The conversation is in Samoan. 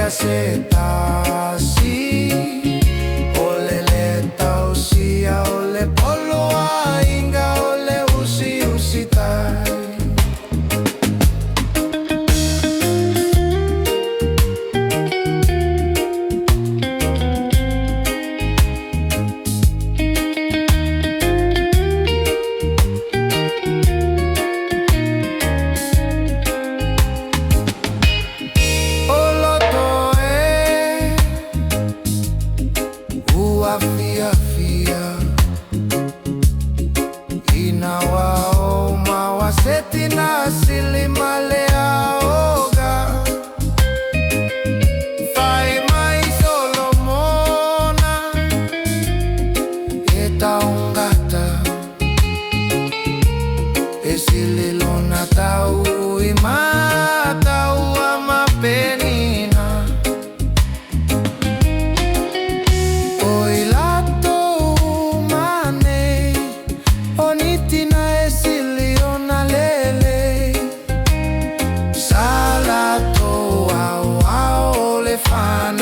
a se tasi, o le lē tausia o le poloaiga o le usiusitai. O loto e ua fiafia ina ua ou maua se tina sili ma le aoga. Fai mai Solomona e taugata, e sili lona tau i Mataua ma Penina. O i latou uma nei, o ni tina e sili ona lelei, sa latou aoao o le fanau.